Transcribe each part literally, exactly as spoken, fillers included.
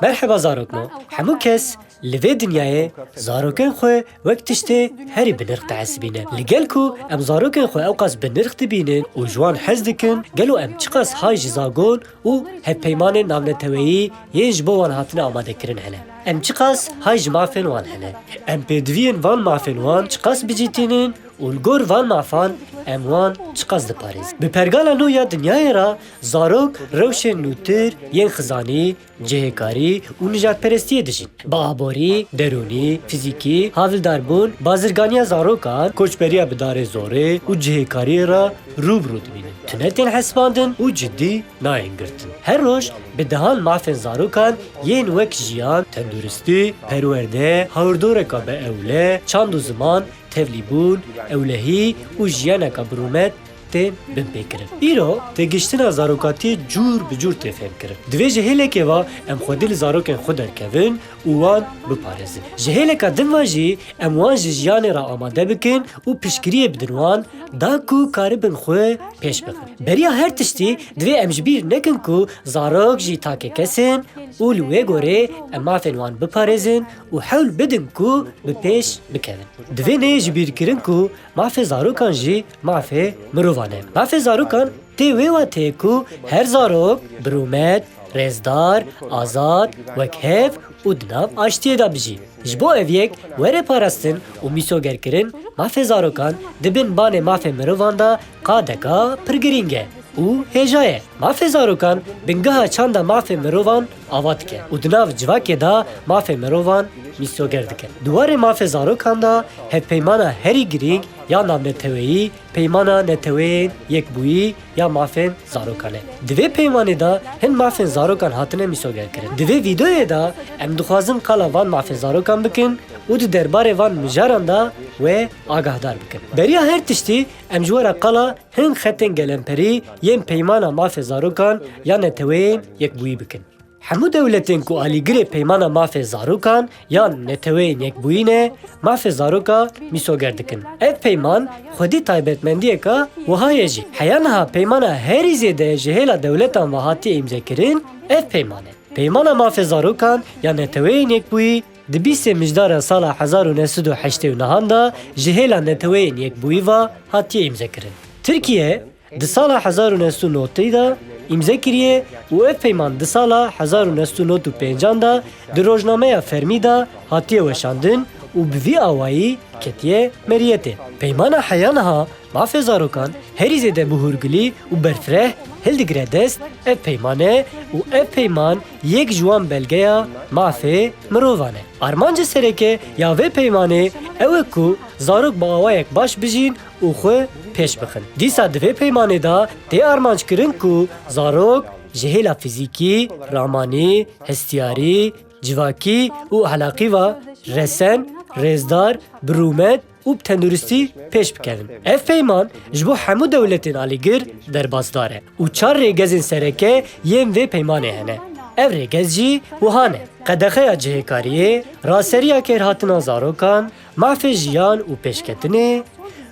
Merheba zarokno. Hemû kes li vê dinyayê zarokên xwe wek tiştê herî bi nirx dihesibîne. Li gel ku em zarokên xwe ewqas bi nirx dibînin û ji wan hez dikin, gelo em çiqas hay ji zagon û hevpeymanên navneteweyî yên ji bo wan hatine amadekirin hene? Em çiqas hay ji mafên wan hene? Em pêdiviyên van mafên wan çiqas bicîtînin û li gor van mafan em wan çiqas diparêzin? Bi pergala nû ya dinyayê re zarok rewşên nûtir yên xizanî, cihêkarî û nijadperestiyê dijîn. Bi aborî, derûnî, fizîkî, havildarbûn, bazirganiya zarokan, koçberiya bi darê zorê û cihêkariyê re rû bi rû dibînin. Tune tên hesibandin û cidî nayên girtin. Her roj bi dehan mafên zarokan yên wek jiyan, tenduristî, perwerde, hawirdoreka bi ewle, çand û ziman, tevlîbûn, ewlehî û jiyaneka bi rûmet tên binpêkirin. Îro têgihiştina zarokatiyê cûr bi cûr tê fêmkirin. Divê ji hêlekê ve em xwedî li zarokên xwe derkevin û wan biparêzin. Ji hêleka din ve jî em wan ji jiyanê re amade bikin û piştgiriyê bidin wan, da ku karibin xwe pêş bixin. Beriya her tiştî divê em ji bîr nekin ku zarok jî takekes in û li wê gorê em mafên wan biparêzin û hewl bidin ku bi pêş bikevin. Divê neyê ji bîr kirin ku mafê zarokan jî mafê mirovan e. Mafê zarokan tê wê wateyê ku her zarok bi rûmet, rêzdar, azad, wekhev û di nav aştiyê de bijî. Ji bo ev yek were parastin û mîsogerkirin, mafê zarokan di bin banê mafê mirovan de qadeka pir girîng e û hêja ye. Mafê zarokan bingeha çanda mafê mirovan ava dike û di nav civakê de mafê mirovan mîsoger dike. Di warê mafê zarokan de hevpeymana herî girîng ya navneteweyî Peymana Neteweyên Yekbûyî ya Mafên Zarokan e. Di vê peymanê de hin mafên zarokan hatine mîsogerkirin. Di vê vîdeoyê de em dixwazin qala van mafên zarokan bikin û di derbarê van mijaran de we agahdar bikin. Beriya her tiştî em ji we re qala hin xetên gelemperî yên Peymana Mafê Zarokan ya Neteweyên Yekbûyî bikin. Hemû dewletên ku alîgirê Peymana Mafê Zarokan yan Neteweyên Yekbûyî ne, mafê zaroka mîsoger dikin. Ev peyman xwedî taybetmendiyeka wiha ye jî. Heya niha peymana herî zêde ji hêla dewletan ve hatiye îmzekirin, ev peyman e. Peymana Mafê Zarokan ya Neteweyên Yekbûyî di bîsê Mijdara sala hezar û neh sed û heştê û nehan de ji hêla Neteweyên Yekbûyî ve hatiye îmzekirin. Tirkiye di sala hezar û neh sed û notê de îmze kiriye û ev peyman di sala hezar û neh sed û nod û pêncan de di rojnameya fermî de hatiye weşandin û bi vî awayî ketiye meriyetê. Peymana heya niha mafê zarokan herî zêde bi hûrgilî û berfireh hildigire dest, ev peyman e û ev peyman yek ji wan belgeya mafê mirovan e. Armanca sereke ya vê peymanê ew e ku zarok bi awayek baş bijîn û xwe pêş bixin. Dîsa di vê peymanê de tê armanc kirin ku zarok ji hêla fizîkî, ramanî, hestiyarî, civakî û ehlaqî ve resen, rêzdar, bi rûmet û bi tenduristî pêş bikevin. Ev peyman ji bo hemû dewletên alîgir derbasdar e û çar rêgezên sereke yên vê peymanê hene. Ev rêgez jî wiha ne: qedexeya cihêkariyê, raseriya kêrhatina zarokan, mafê jiyan û pêşketinê,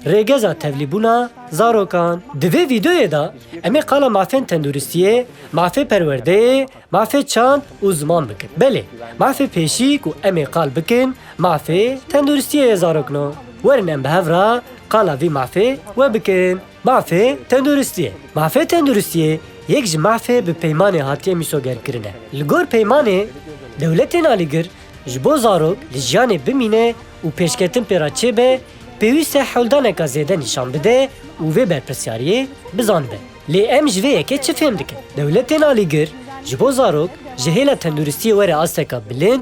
rêgeza tevlîbûna zarokan. Di vê vîdeoyê de em ê qala mafên tenduristiyê, mafê perwerdeyê, mafê çand û ziman bikin. Belê, mafê pêşî ku em ê qal bikin, mafê tenduristiyê ye zarokno. Werin em bi hev re qala vî mafê we bikin. Mafê tenduristiyê. Mafê tenduristiyê yek ji mafê bi peymanê hatiye mîsogerkirin e. Li gor peymanê, dewletên alîgir ji bo zarok li jiyanê bimîne û pêşketin pê re çêbe, pêwîst e hewldaneka zêde nîşan bide û vê berpirsyariyê bizanibe. Lê em ji vê yekê çi fêm dikin? Dewletên alîgir ji bo zarok ji hêla tenduristiyê were asteka bilind,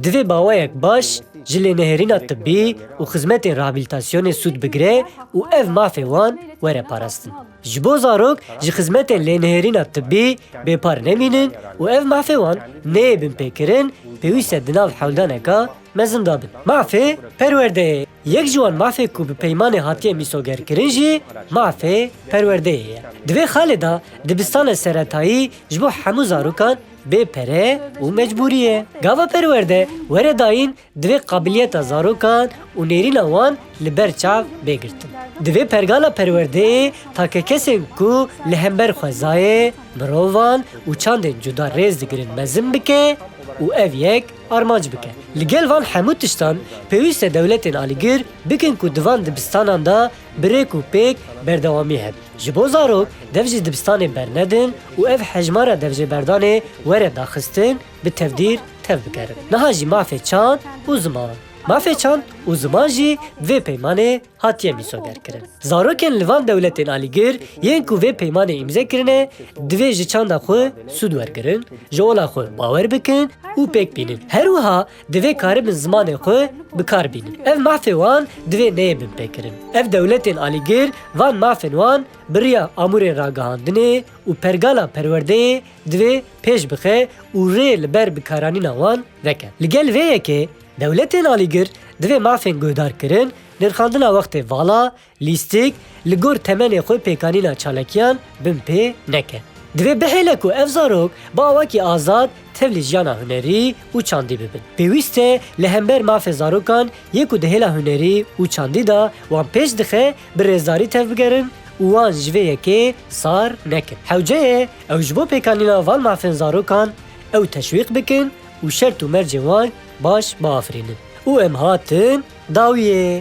divê bawayek baş ji lênehêrîna tibbî û xizmetên rehabilitasyonê sûd bigire û ev mafê wan were parastin. Ji bo zarok ji xizmetên lênehêrîna tibbî bêpar nemînin û ev mafê wan neyê binpêkirin, pêwîst e di nav hewldaneka mezin de bin. Mafê perwerdeyê. Yek ji wan mafê ku bi peymanê hatiye mîsogerkirin jî mafê perwerdeyê ye. Di vê xalê de dibistana seretayî ji bo hemû zarokan bê pere û mecbûrî ye. Gava perwerde were dayîn, divê qabiliyeta zarokan û nêrîna wan li ber çav bê girtin. Divê pergala perwerdeyê takekesên ku li hember xwezayê, mirovan û çandên cuda rêz digirin mezin bike û ev yek armanc bike. Li gel van hemû tiştan pêwîst e dewletên alîgir bikin ku di van dibistanan de bi rêk û pêk berdewamî hebe. Ji bo zarok dev ji dibistanê bernedin û ev hejmara devjêberdanê were daxistin, bi tevdîr tev bikerin. Niha jî mafê çand û ziman. Mafê çand û ziman jî vê peymanê hatiye mîsogerkirin. Zarokên li van dewletên alîgir yên ku vê peymanê îmze kirine, divê ji çanda xwe sûd wergirin, ji ola xwe bawer bikin û pêk bînin. Her wiha divê karibin zimanê xwe bi kar bînin. Ev mafê wan divê neyê binpêkirin. Ev dewletên alîgir van mafên wan bi riya amûrên ragihandinê û pergala perwerdeyê divê pêş bixe û rê li ber bikaranîna wan veke. Li gel vê yekê, dewletên alîgir divê mafên guhdarkirin, nirxandina wextê vala, lîstik, li gor temenê xwe pêkanîna çalakiyan bin pê neke. Divê bihêle ku ev zarok bi awakî azad tevlî jiyana hunerî û çandî bibin. Pêwîst e li hember mafê zarokan yê ku di hêla hunerî û çandî de wan pêş dixe, bi rêzdarî tevbigerin û wan ji vê yekê sar nekin. Hewce ye ew ji bo pêkanîna van mafên zarokan ew teşwîq bikin û şert û mercên wan baş biafirînin. Û em hatin dawiyê.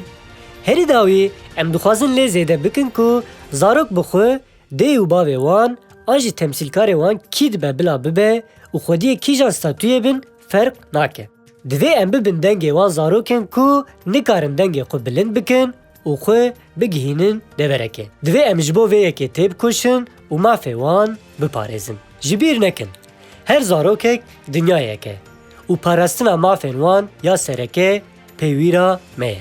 Herî dawî em dixwazin lê zêde bikin ku zarok bi xwe dê û bavê wan an jî temsîlkarê wan kî dibe bila bibe û xwediyê kîjan statûyê bin ferq nake. Divê em bibin dengê wan zarokên ku nikarin dengê xwe bilind bikin û xwe bigihînin deverekê. Divê em ji bo vê yekê têbikoşin û mafê wan biparêzin. Ji bîr nekin, her zarokek dinyayek e û parastina mafên wan ya sereke pêwîra me ye.